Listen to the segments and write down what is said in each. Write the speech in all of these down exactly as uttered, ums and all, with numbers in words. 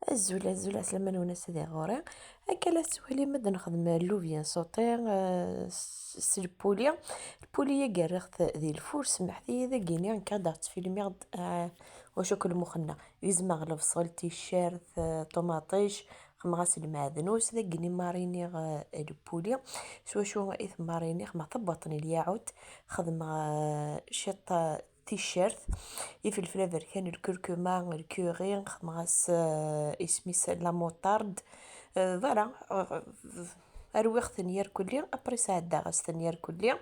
Azul, azul, ɛeslama-nwen ass-a di ɣur-i. Akka la tettwalim ad nexdem llubyan sauté, eh, s, s lpuli. Lpuli-agi rriɣ-t di lfur, semḥet-iyi dagini, nekk ad aɣ-ttfilmiɣ-d, eh, wacu akk lmuxenna. Gezmeɣ lebṣel, ticcert, eh, ṭumaṭic, xedmeɣ-as lmeɛdnus, dagini mariniɣ, eh, lpuli. S wacu i t-mariniɣ? Ma tabwaṭ n lyaɛut, xedmeɣ, eh, ciṭ, eh, ticcert, ifelfel aberkan, lkurkuma, lkuri, xedmeɣ-as, eh, isem-is la moutarde. Eh, voilà, eh, rwiɣ-ten yerkulli, après sɛeddaɣ-as-ten yerkulli,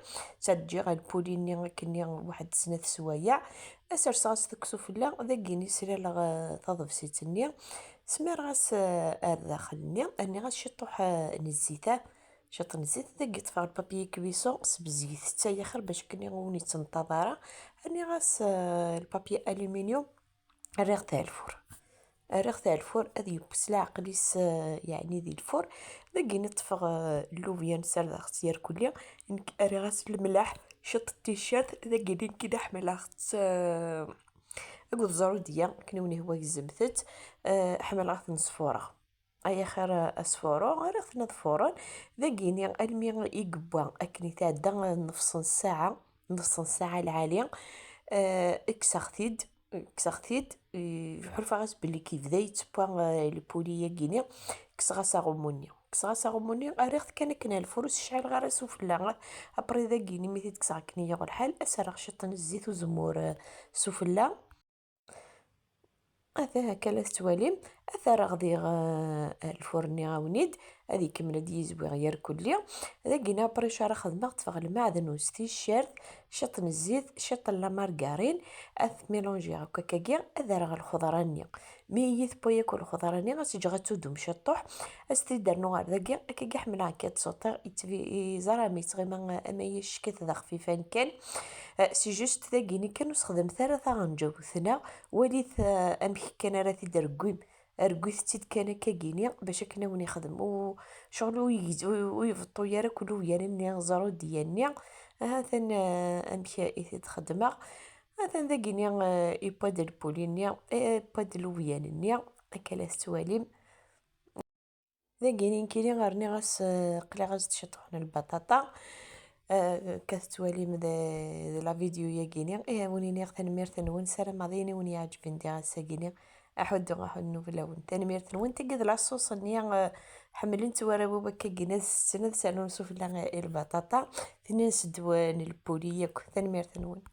ttɛeǧǧiɣ lpuli-nni akkenni waḥed snat swayeɛ, aserseɣ-as deg sufella, dagini slaleɣ, eh, taḍebsit-nni, smireɣ-as, eh, ar daxel-nni, rniɣ-as ciṭuḥ, eh, n zzit, ah, ciṭ n zzit, dagi ṭṭfeɣ lpapyi cuisson, sbezget-t ay axir bac akken ur wen-ittenṭaḍ ara. Rniɣ-as, eh, lpapyi aluminium, rriɣ-t ar lfur. Rriɣ-t ar lfur, ad yewwet leɛqel-is, eh, yeɛni di lfur. Dagini ṭṭfeɣ, eh, llubyan, serdeɣ-tt yerkulli. Nekk rriɣ-as lemleḥ, ciṭ n ticcert, dagini nekk i ḥemmleɣ-tt, eh, akked ẓrudya, akken i wen-ihwa gezmet-tt, eh, ḥemmleɣ ad ten-sfureɣ. Ay axir asfuru, rriɣ-ten ad furen. Dagini, almi i yewwa akken i tɛedda nnefṣ n ssaɛa, nnefṣ n ssaɛa lɛali, eh, kkseɣ-t-id, kkseɣ-t-id, eh, ḥulfaɣ-as belli yebda yettewwa, eh, lpuli-yagini, kkseɣ-as aɣummu-nni. Kkseɣ-as aɣummu-nni, rriɣ-t kan akken ar lfur, ur s-cɛileɣ ara sufella. Après dagini, mi t-id-kkseɣ akken i yuɣ lḥal, ad s-rreɣ ciṭ n zzit uzemmur, eh, sufella. Ata akka la tettwalim, ad t-rreɣ diɣ, eh, lfur-nni awen-id, ad ikemmel ad d-yizwiɣ yerkulli. Dagini après acu ara xedmeɣ, ṭṭfeɣ lmeɛdnus, ticcert, ciṭ n zzit, ciṭ n la margarine, ad t-mélangiɣ akk akkagi, ad rreɣ lxeḍra-nni. Mi iyi-tewwa yakk lxeḍra-nni, ad tt-ǧǧeɣ ad tudum ciṭuḥ, ad s-t-id-rnuɣ ɣer dagi, akkagi ḥemmleɣ akka ad t-sautéɣ, yettbi-, yeẓra mi yettɣima ama yecket d axfifan kan. Eh, c'est juste dagini kan, ur sexdemet ara taɣenǧawt-nneɣ, walit, eh, amek kan ara t-id-reggim. Reggit-tt-id kan akkagini bac akken a wen-ixdem. U ccɣel ur yegz-, ur, ur ibeṭṭu ara akk lubyan-nni, ẓrudya-nni. Atan, eh, amek i t-id-xeddmeɣ. Atan dagini, eh, yewwa-d lpuli-nni, eh, yewwa-d lubyan-nni. Akka la tettwalim. Dagini nekkini rniɣ-as, eh, qliɣ-as-d ciṭuḥ n lbaṭaṭa. Eh, akka tettwalim d, d la vidéo-yagini. Eh, a wen-iniɣ tanemmirt-nwen, ssarameɣ d ayen i wen-iɛeǧben diɣ ass-agini. Aḥuddu, aḥuddu n wulawen. Tanemmirt-nwen. Tagi d la sauce-nni, eh, ḥemmlen-tt warraw-iw akkagini ad setten, ad sernun sufella, eh, i lbaṭaṭa. Tin n sedwa n lpuli yakk. Tanemmirt-nwen.